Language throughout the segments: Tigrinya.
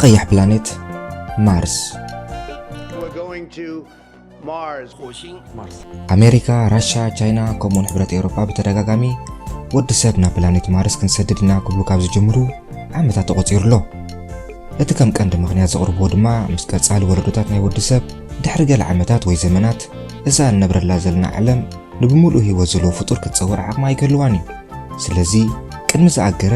ቀያሕ ፕላኔት ማርስ። We're going to Mars. ኣሜሪካ፣ ራሻ፣ ቻይና ከምኡውን ሕብረት ኤውሮጳ ብተደጋጋሚ ወዲ ሰብ ናብ ፕላኔት ማርስ ክንሰድድ ኢና ክብሉ ካብ ዝጀምሩ ዓመታት ተቖጺሩ ኣሎ። እቲ ከም ቀንዲ ምኽንያት ዘቕርብዎ ድማ ምስ ቀጻሊ ወለዶታት ናይ ወዲ ሰብ ድሕሪ ገለ ዓመታት ወይ ዘመናት እዛ እንነብረላ ዘለና ዓለም ንብምሉኡ ህይወት ዘለዎ ፍጡር ክትጸውር ዓቕሚ ኣይክህልዋን እዩ። ስለዚ ቅድሚ ዝኣገረ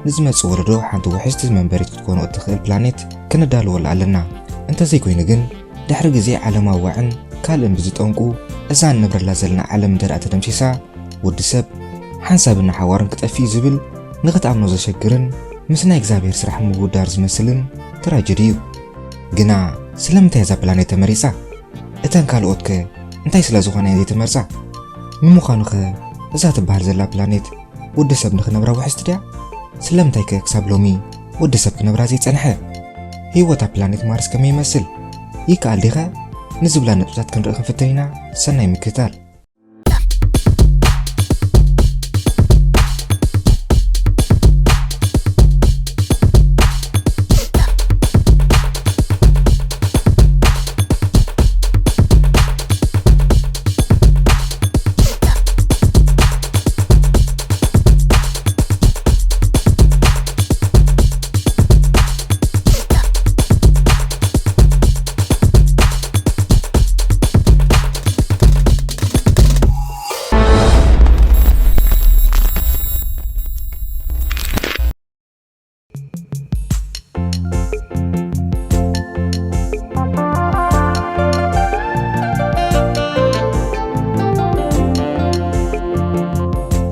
ንዝመጽእ ወለዶ ሓንቲ ውሕስቲ መንበሪት ክትኮኖ እትኽእል ፕላኔት ክነዳልወላ ኣለና። እንተዘይኮይኑ ግን ድሕሪ ግዜ ዓለማዊ ዋዕን ካልእን ብዝጠንቁ እዛ እንነብረላ ዘለና ዓለም እንተ ደኣ ተደምሲሳ ወዲ ሰብ ሓንሳብን ሓዋርን ክጠፍእ እዩ ዝብል ንኽትኣምኖ ዘሸግርን ምስ ናይ እግዚኣብሔር ስራሕ ምውዳር ዝመስልን ትራጀዲ እዩ። ግና ስለምንታይ እዛ ፕላኔት ተመሪጻ? እተን ካልኦት ከ እንታይ ስለ ዝኾና እየን ዘይተመርጻ? ንምዃኑ ከ እዛ ትበሃል ዘላ ፕላኔት ወዲ ሰብ ንኽነብራ ውሕስቲ ድያ? ስለምንታይ ከ ክሳብ ሎሚ ወዲ ሰብ ክነብራ ዘይጸንሐ? ህይወት ኣብ ፕላኔት ማርስ ከመይ ይመስል? ይከኣል ዲኸ? ንዝብላ ነጥብታት ክንርኢ ክንፍትን ኢና። ሰናይ ምክትታል።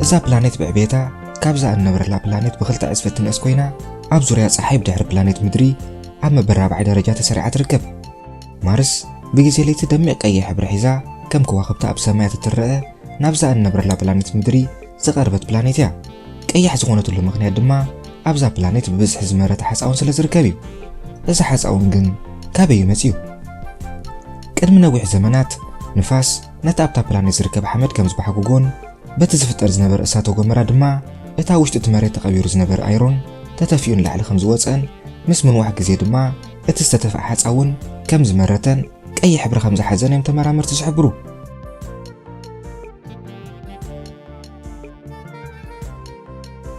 እዛ ፕላኔት ብዕቤታ ካብዛ እንነብረላ ፕላኔት ብኽልተ ዕጽፊ እትንእስ ኮይና፣ ኣብ ዙርያ ጸሓይ ብድሕሪ ፕላኔት ምድሪ ኣብ መበራብዓይ ደረጃ ተሰሪዓ ትርከብ። ማርስ ብግዜ ለይቲ ደሚቕ ቀይሕ ሕብሪ ሒዛ፣ ከም ከዋኽብቲ ኣብ ሰማያት እትረአ፣ ናብዛ እንነብረላ ፕላኔት ምድሪ ዝቐርበት ፕላኔት እያ። ቀያሕ ዝኾነትሉ ምኽንያት ድማ ኣብዛ ፕላኔት ብብዝሒ ዝመረተ ሓፃውን ስለ ዝርከብ እዩ። እዚ ሓፃውን ግን ካበይ እዩ መፂኡ? ቅድሚ ነዊሕ ዘመናት ንፋስ ነቲ ኣብታ ፕላኔት ዝርከብ ሓመድ ከም ዝበሓጉጎን በቲ ዝፍጠር ዝነበረ እሳተ ጎመራ ድማ እታ ውሽጢ እቲ መሬት ተቐቢሩ ዝነበረ ኣይሮን ተተፊኡ ንላዕሊ ከም ዝወፀን ምስ ምንዋሕ ግዜ ድማ እቲ ዝተተፍኣ ሓፃውን ከም ዝመረተን ቀይሕ ሕብሪ ከም ዝሓዘን እዮም ተመራመርቲ ዝሕብሩ።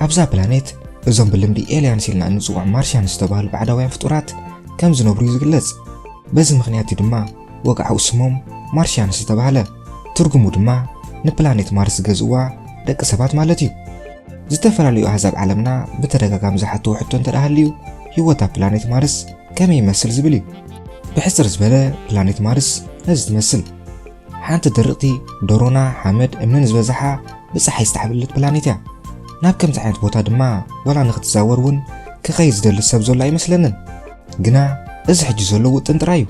ኣብዛ ፕላኔት እዞም ብልምዲ ኤልያንስ ኢልና እንፅውዖም ማርሽያንስ ዝተባህሉ ባዕዳውያን ፍጡራት ከም ዝነብሩ እዩ ዝግለጽ። በዚ ምኽንያት እዩ ድማ ወግዓዊ ስሞም ማርሽያንስ ዝተባህለ። ትርጉሙ ድማ ንፕላኔት ማርስ ዝገዝእዋ ደቂ ሰባት ማለት እዩ። ዝተፈላለዩ ኣህዛብ ዓለምና ብተደጋጋሚ ዝሓትዎ ሕቶ እንተ ደኣ ሃልዩ፣ ህይወት ኣብ ፕላኔት ማርስ ከመይ ይመስል ዝብል እዩ። ብሕጽር ዝበለ ፕላኔት ማርስ ነዚ ትመስል። ሓንቲ ድርቕቲ፣ ደሮና፣ ሓመድ፣ እምንን ዝበዝሓ ብጸሓይ ዝተሓብለለት ፕላኔት እያ። ናብ ከምዚ ዓይነት ቦታ ድማ ዋላ ንኽትዛወር እውን ክኸይድ ዝደሊ ሰብ ዘሎ ኣይመስለንን። ግና እዚ ሕጂ ዘሎ ውጥን ጥራይ እዩ።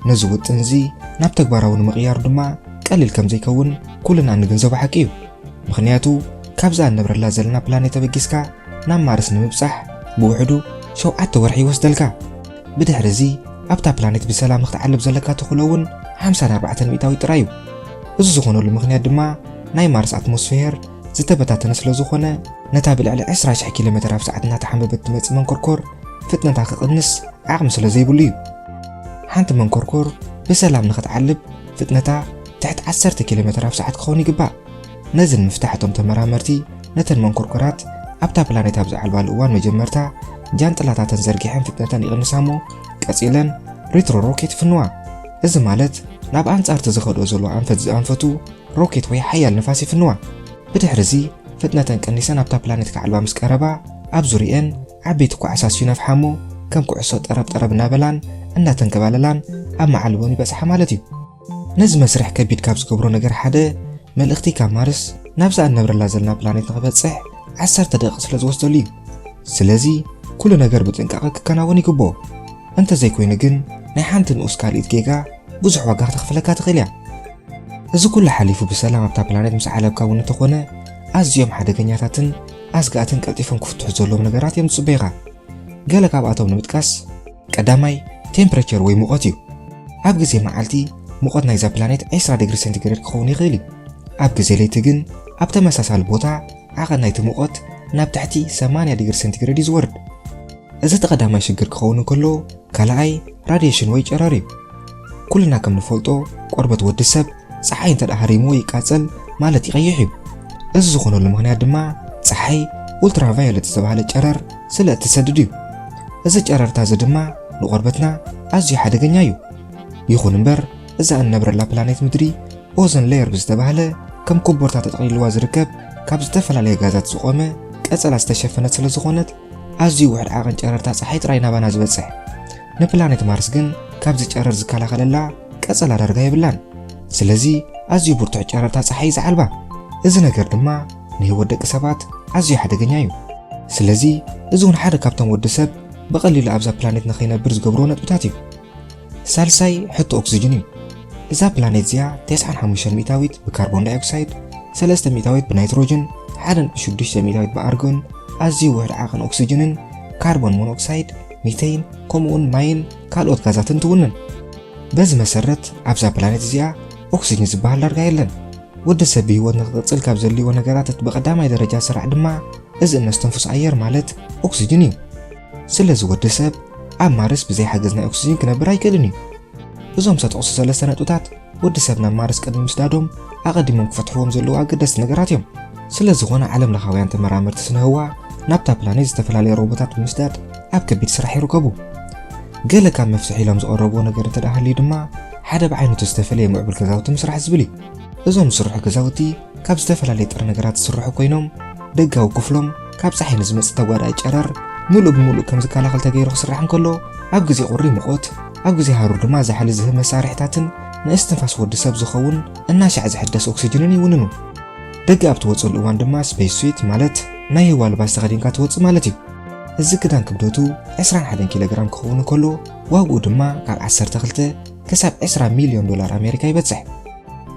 ነዚ ውጥን እዚ ናብ ተግባራዊ ንምቕያሩ ድማ ቀሊል ከም ዘይከውን ኩልና እንግንዘቦ ሓቂ እዩ። ምኽንያቱ ካብዛ እንነብረላ ዘለና ፕላኔት ተበጊስካ ናብ ማርስ ንምብጻሕ ብውሕዱ ሸውዓተ ወርሒ ይወስደልካ። ብድሕሪ እዚ ኣብታ ፕላኔት ብሰላም ንክትዓልብ ዘለካ ተኽእሎ እውን ሓምሳን ኣርባዕተን ሚእታዊት ጥራይ እዩ። እዚ ዝኾነሉ ምኽንያት ድማ ናይ ማርስ ኣትሞስፌር ዝተበታተነ ስለ ዝኾነ ነታ ብልዕሊ ዕስራ ሽሕ ኪሎ ሜትር ኣብ ሰዓት እናተሓንበበት ትመጽእ መንኮርኮር ፍጥነታ ክቕንስ ዓቕሚ ስለ ዘይብሉ እዩ። ሓንቲ መንኮርኮር ብሰላም ንኽትዓልብ ፍጥነታ ትሕቲ ዓሰርተ ኪሎ ሜትር ኣብ ሰዓት ክኸውን ይግባእ። ነዚ ንምፍታሕ እቶም ተመራመርቲ ነተን መንኮርኮራት ኣብታ ፕላኔት ኣብ ዝዓልባሉ እዋን መጀመርታ ጃንጥላታተን ዘርጊሐን ፍጥነተን ይቕንሳ እሞ ቀጺለን ሪትሮ ሮኬት ይፍንዋ። እዚ ማለት ናብ ኣንጻር እቲ ዝኸድኦ ዘለዋ ኣንፈት ዝኣንፈቱ ሮኬት ወይ ሓያል ንፋስ ይፍንዋ። ብድሕሪ እዚ ፍጥነተን ቀኒሰን ኣብታ ፕላኔት ክዓልባ ምስ ቀረባ ኣብ ዙርየአን ዓበይቲ ኳዕሳስ ይነፍሓ እሞ ከም ኩዕሶ ጠረብ ጠረብ እናበላን እናተንከባለላን ኣብ መዓልቦን ይበጽሓ ማለት እዩ። ነዚ መስርሕ ከቢድ ካብ ዝገብሮ ነገር ሓደ መልእኽቲ ካብ ማርስ ናብዛ እንነብረላ ዘለና ፕላኔት ንኽበጽሕ ዓሰርተ ደቂቕ ስለ ዝወስደሉ እዩ። ስለዚ ኩሉ ነገር ብጥንቃቐ ክከናወን ይግብኦ። እንተዘይኮይኑ ግን ናይ ሓንቲ ንኡስ ካልኢት ጌጋ ብዙሕ ዋጋ ክተኽፍለካ ትኽእል እያ። እዚ ኩሉ ሓሊፉ ብሰላም ኣብታ ፕላኔት ምስ ዓለብካ እውን እንተኾነ ኣዝዮም ሓደገኛታትን ኣስጋእትን ቀልጢፎም ክፍትሑ ዘለዎም ነገራት እዮም ዝጽበዩኻ። ገለ ካብኣቶም ንምጥቃስ ቀዳማይ ቴምፕሬቸር ወይ ሙቐት እዩ። ኣብ ግዜ መዓልቲ ሙቐት ናይዛ ፕላኔት ዕስራ ዲግሪ ሴንቲግሬድ ክኸውን ይኽእል እዩ። ኣብ ግዜ ለይቲ ግን ኣብ ተመሳሳሊ ቦታ ዓቐን ናይቲ ሙቐት ናብ ትሕቲ ሰማንያ ዲግሪ ሴንቲግሬድ እዩ ዝወርድ። እዚ እቲ ቀዳማይ ሽግር ክኸውን እንከሎ፣ ካልኣይ ራድየሽን ወይ ጨረር እዩ። ኩልና ከም ንፈልጦ፣ ቆርበት ወዲ ሰብ ጸሓይ እንተ ደኣ ሃሪምዎ ይቃጸል፣ ማለት ይቐይሕ እዩ። እዚ ዝኾነሉ ምኽንያት ድማ ጸሓይ ኡልትራቫዮለት ዝተባህለ ጨረር ስለ እትሰድድ እዩ። እዚ ጨረርታ እዚ ድማ ንቆርበትና ኣዝዩ ሓደገኛ እዩ። ይኹን እምበር፣ እዛ እንነብረላ ፕላኔት ምድሪ ኦዘን ሌየር ብዝተባህለ ከም ኮቦርታ ተጠቕሊልዋ ዝርከብ ካብ ዝተፈላለየ ጋዛት ዝቖመ ቀጸላ ዝተሸፈነት ስለ ዝኾነት፣ ኣዝዩ ውሕድ ዓቐን ጨረርታ ጸሓይ ጥራይ ናባና ዝበጽሕ። ንፕላኔት ማርስ ግን ካብዚ ጨረር ዝከላኸለላ ቀጸላ ዳርጋ የብላን። ስለዚ ኣዝዩ ብርቱዕ ጨረርታ ጸሓይ እዩ ዝዓልባ። እዚ ነገር ድማ ንህይወት ደቂ ሰባት ኣዝዩ ሓደገኛ እዩ። ስለዚ እዚ እውን ሓደ ካብቶም ወዲ ሰብ ብቐሊሉ ኣብዛ ፕላኔት ንኸይነብር ዝገብርዎ ነጥብታት እዩ። ሳልሳይ ሕቶ ኦክስጅን እዩ። እዛ ፕላኔት እዚኣ ተስዓን ሓሙሽተን ሚእታዊት ብካርቦን ዳይኦክሳይድ፣ ሰለስተ ሚእታዊት ብናይትሮጅን፣ ሓደ ነጥቢ ሽዱሽተ ሚእታዊት ብኣርጎን፣ ኣዝዩ ውሕድ ዓቐን ኦክስጅንን፣ ካርቦን ሞኖክሳይድ፣ ሚቴን፣ ከምኡውን ማይን ካልኦት ጋዛትን ትውንን። በዚ መሰረት ኣብዛ ፕላኔት እዚኣ ኦክስጅን ዝበሃል ዳርጋ የለን። ወዲ ሰብ ብህይወት ንክቕጽል ካብ ዘድልይዎ ነገራት እቲ ብቐዳማይ ደረጃ ስራሕ ድማ እዚ እነስተንፍሶ ኣየር ማለት ኦክስጅን እዩ። ስለዚ ወዲ ሰብ ኣብ ማርስ ብዘይ ሓገዝ ናይ ኦክስጅን ክነብር ኣይክእልን እዩ። እዞም ዝተጠቕሱ ሰለስተ ነጥብታት ወዲ ሰብ ናብ ማርስ ቅድሚ ምስዳዶም ኣቐዲሞም ክፈትሕዎም ዘለዉ ኣገደስቲ ነገራት እዮም። ስለ ዝኾነ ዓለም ለኻውያን ተመራመርቲ ስነ ህዋ ናብታ ፕላኔት ዝተፈላለዩ ሮቦታት ብምስዳድ ኣብ ከቢድ ስራሕ ይርከቡ። ገለ ካብ መፍትሒ ኢሎም ዝቐረብዎ ነገር እንተ ደኣ ሃልዩ ድማ ሓደ ብዓይነቱ ዝተፈለየ ምዕቡል ገዛውቲ ምስራሕ ዝብል እዩ። እዞም ዝስርሑ ገዛውቲ ካብ ዝተፈላለየ ጥረ ነገራት ዝስርሑ ኮይኖም፣ ደጋዊ ክፍሎም ካብ ጸሓይ ንዝመጽእ ተጓዳኢ ጨረር ምሉእ ብምሉእ ከም ዝከላኸል ተገይሩ ክስራሕ እንከሎ፣ ኣብ ግዜ ቁሪ ሙቐት፣ ኣብ ግዜ ሃሩር ድማ ዛሕሊ ዝህብ መሳርሒታትን ንእስትንፋስ ወዲ ሰብ ዝኸውን እናሻዕ ዝሕደስ ኦክሲጅንን ይውንኑ። ደገ ኣብ ትወጽእሉ እዋን ድማ ስፔስ ሱት ማለት ናይ ህዋ ልባስ ተኸዲንካ ትወጽእ ማለት እዩ። እዚ ክዳን ክብደቱ ዕስራን ሓደን ኪሎ ግራም ክኸውን እንከሎ፣ ዋግኡ ድማ ካብ ዓሰርተ ክልተ ክሳብ ዕስራ ሚልዮን ዶላር ኣሜሪካ ይበጽሕ።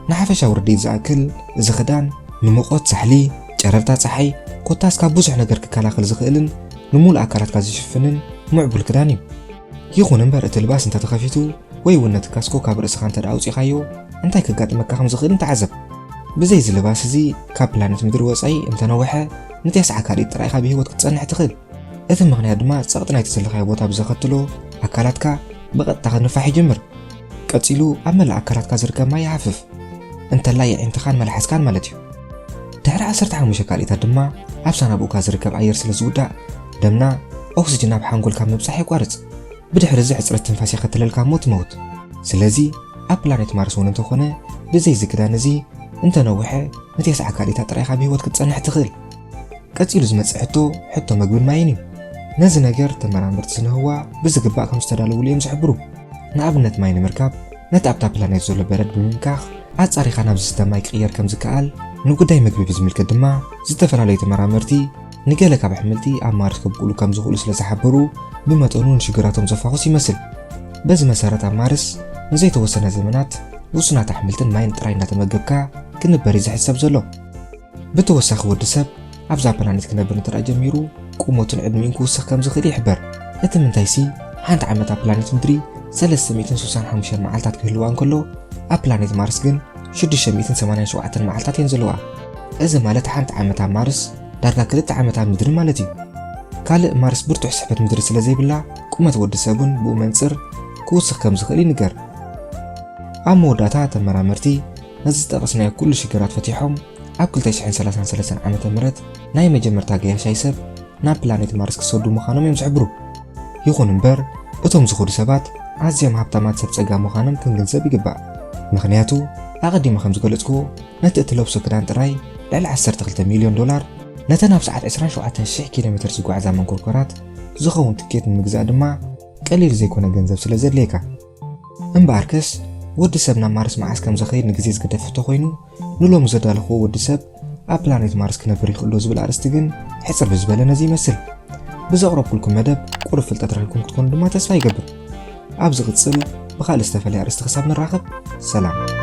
ንሓፈሻዊ ርድኢት ዝኣክል፣ እዚ ክዳን ንሙቐት፣ ዛሕሊ፣ ጨረርታ ጸሓይ፣ ኮታስ ካብ ብዙሕ ነገር ክከላኸል ዝኽእልን ንምሉእ ኣካላትካ ዝሽፍንን ምዕቡል ክዳን እዩ። ይኹን እምበር፣ እቲ ልባስ እንተተኸፊቱ ወይ እውን ነቲ ካስኮ ካብ ርእስኻ እንተ ደኣ ኣውጺእኻዮ፣ እንታይ ከጋጥመካ ከም ዝኽእልን ተዓዘብ። ብዘይ እዚ ልባስ እዚ፣ ካብ ፕላኔት ምድሪ ወጻኢ እንተነውሐ፣ ንተስዓ ካልኢት ጥራይ ኢኻ ብህይወት ክትጸንሕ ትኽእል። እቲ ምኽንያት ድማ ጸቕጢ ናይቲ ዘለኻዮ ቦታ ብዘኸትሎ ኣካላትካ ብቐጥታ ክንፋሕ ይጅምር። ቀጺሉ ኣብ መላእ ኣካላትካ ዝርከብ ማይ ይሃፍፍ። እንተላይ ኣዒንትኻን መልሓስካን ማለት እዩ። ድሕሪ ዓሰርተ ሓሙሽተ ካልኢታት ድማ ኣብ ሳናቡእካ ዝርከብ ኣየር ስለ ዝውዳእ፣ ደምና ኦክስጅን ናብ ሓንጎል ካብ ምብጻሕ የቋርጽ። ብድሕሪ እዚ ሕጽረት ትንፋስ የኸትለልካ እሞ ትመውት። ስለዚ ኣብ ፕላኔት ማርስ እውን እንተኾነ ብዘይ እዚ ክዳን እዚ እንተነውሐ ንተስዓ ካልኢታት ጥራይ ኢኻ ብህይወት ክትጸንሕ ትኽእል። ቀጺሉ ዝመጽእ ሕቶ፣ ሕቶ መግብን ማይን እዩ። ነዚ ነገር ተመራመርቲ ስነ ህዋ ብዝግባእ ከም ዝተዳለውሉ እዮም ዝሕብሩ። ንኣብነት ማይ ንምርካብ ነቲ ኣብታ ፕላኔት ዘሎ በረድ ብምምካኽ ኣጻሪኻ ናብ ዝስተ ማይ ክቕየር ከም ዝከኣል፣ ንጉዳይ መግቢ ብዝምልከት ድማ ዝተፈላለዩ ተመራመርቲ ንገለ ካብ ኣሕምልቲ ኣብ ማርስ ከብቁሉ ከም ዝኽእሉ ስለ ዝሓበሩ ብመጠኑ ንሽግራቶም ዘፋኹስ ይመስል። በዚ መሰረት ኣብ ማርስ ንዘይተወሰነ ዘመናት ውሱናት ኣሕምልትን ማይን ጥራይ እናተመገብካ ክንበር እዩ ዝሕሰብ ዘሎ። ብተወሳኺ ወዲ ሰብ ኣብዛ ፕላኔት ክነብር እንተ ደኣ ጀሚሩ፣ ቁመቱን ዕድሚኡን ክውስኽ ከም ዝኽእል ይሕበር። እቲ ምንታይሲ፣ ሓንቲ ዓመት ኣብ ፕላኔት ምድሪ ሰለስተ ሚእትን ስሳን ሓሙሽተን መዓልታት ክህልዋ እንከሎ፣ ኣብ ፕላኔት ማርስ ግን ሽዱሽተ ሚእትን ሰማንያን ሸውዓተን መዓልታት እየን ዘለዋ። እዚ ማለት ሓንቲ ዓመት ኣብ ማርስ ዳርጋ ክልተ ዓመት ኣብ ምድሪ ማለት እዩ። ካልእ ማርስ ብርቱዕ ስሕበት ምድሪ ስለ ዘይብላ፣ ቁመት ወዲ ሰብ እውን ብኡ መንጽር ክውስኽ ከም ዝኽእል ይንገር። ኣብ መወዳእታ ተመራመርቲ ነዚ ዝጠቐስናዮ ኩሉ ሽግራት ፈቲሖም ኣብ ክልተ ሽሕን ሰላሳን ሰለስተን ዓመተ ምህረት ናይ መጀመርታ ገያሻይ ሰብ ናብ ፕላኔት ማርስ ክሰዱ ምዃኖም እዮም ዝሕብሩ። ይኹን እምበር፣ እቶም ዝኸዱ ሰባት ኣዝዮም ሃብታማት ሰብ ጸጋ ምዃኖም ክንግንዘብ ይግባእ። ምኽንያቱ፣ ኣቐዲመ ከም ዝገለጽክዎ፣ ነቲ እትለብሶ ክዳን ጥራይ ልዕሊ ዓሰርተ ክልተ ሚልዮን ዶላር፣ ነተን ኣብ ሰዓት ዕስራን ሸውዓተን ሽሕ ኪሎ ሜትር ዝጓዓዛ መንኮርኮራት ዝኸውን ትኬት ንምግዛእ ድማ ቀሊል ዘይኮነ ገንዘብ ስለ ዘድልየካ። እምበኣርከስ፣ ወዲ ሰብ ናብ ማርስ መዓስ ከም ዝኸይድ ንግዜ ዝግደፍ ሕቶ ኮይኑ፣ ንሎሚ ዘዳለኽዎ ወዲ ሰብ ኣብ ፕላኔት ማርስ ክነብር ይኽእል ዶ ዝብል ኣርእስቲ ግን ሕጽር ብዝበለ ነዚ ይመስል። ብዘቕረብኩልኩም መደብ ቁሩብ ፍልጠት ረኺብኩም ክትኮኑ ድማ ተስፋ ይገብር። ኣብ ዝቕጽል ብኻልእ ዝተፈለየ ኣርእስቲ ክሳብ ንራኸብ፣ ሰላም።